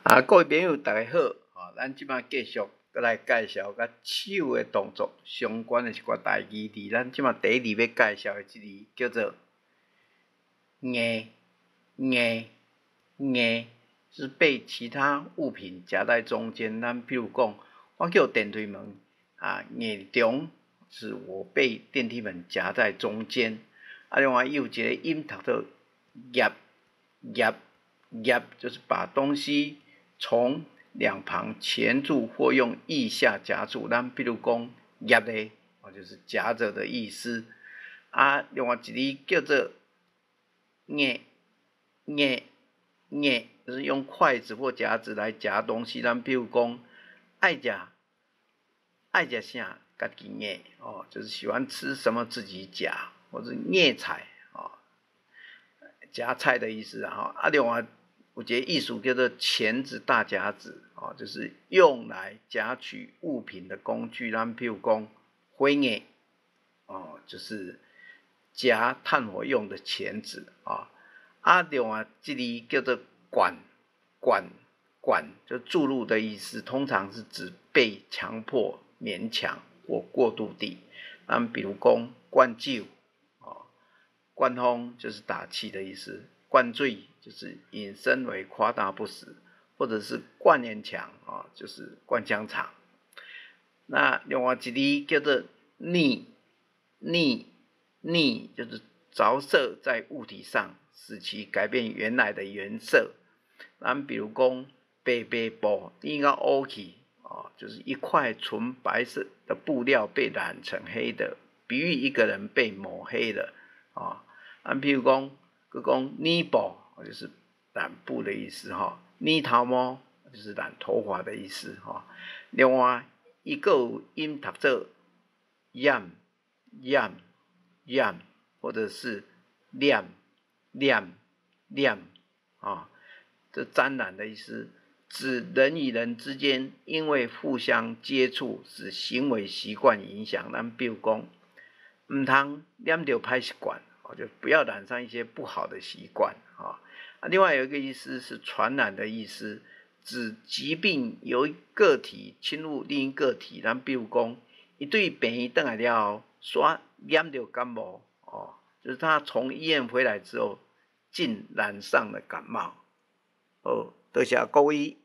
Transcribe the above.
啊，各位朋友，大家好！吼，咱這擺繼續閣來介紹佮手的動作相關的一寡台語字。咱這擺第一字欲介紹的這字叫做夾夾夾，是被其他物品夾在中間。咱比如講，我叫電梯門啊，夾中，是我被電梯門夾在中間。啊，另外伊有一個音讀做夾夾夾，就是把東西從兩旁鉗住或用腋下夾住，咱比如講夾咧，哦，就是夾著的意思。啊，另外一字叫做夾夾夾，就是用筷子或夾子來夾東西。咱比如講愛食愛食啥，家己夾哦，就是喜歡吃什麼自己夾，或者夾菜哦，夾菜的意思啊。啊，另外有一个意思叫做鉗子、大夾子，哦，就是用來夾取物品的工具。咱譬如講火鉗，哦，就是夾炭火用的鉗子啊。啊，另外這字叫做灌灌灌，就注入的意思，通常是指被強迫、勉強或過度地。咱比如講灌酒，哦，灌風就是打氣的意思，灌醉就是引申為誇大不實，或者是灌煙腸啊，就是灌香腸。那另外一字叫做膩膩膩，就是著色在物體上，使其改變原來的原色。咱比如講白白布染到烏去，哦，就是一塊純白色的布料被染成黑的，比喻一個人被抹黑了啊。咱譬如講，閣講染布，就是染布的意思哈，染頭毛就是染頭髮的意思哈。另外，伊閣有音讀做染染染，或者是染染染啊，這沾染的意思，指人與人之間因為互相接觸，使行為習慣影響。咱比如講，毋通染著歹習慣。就不要染上一些不好的習慣啊。另外有一個意思是傳染的意思，指疾病由一個體侵入另一個體。咱比如講，伊對病院轉來了後，煞染著感冒哦，就是他從醫院回來之後，竟染上了感冒。好，多謝各位。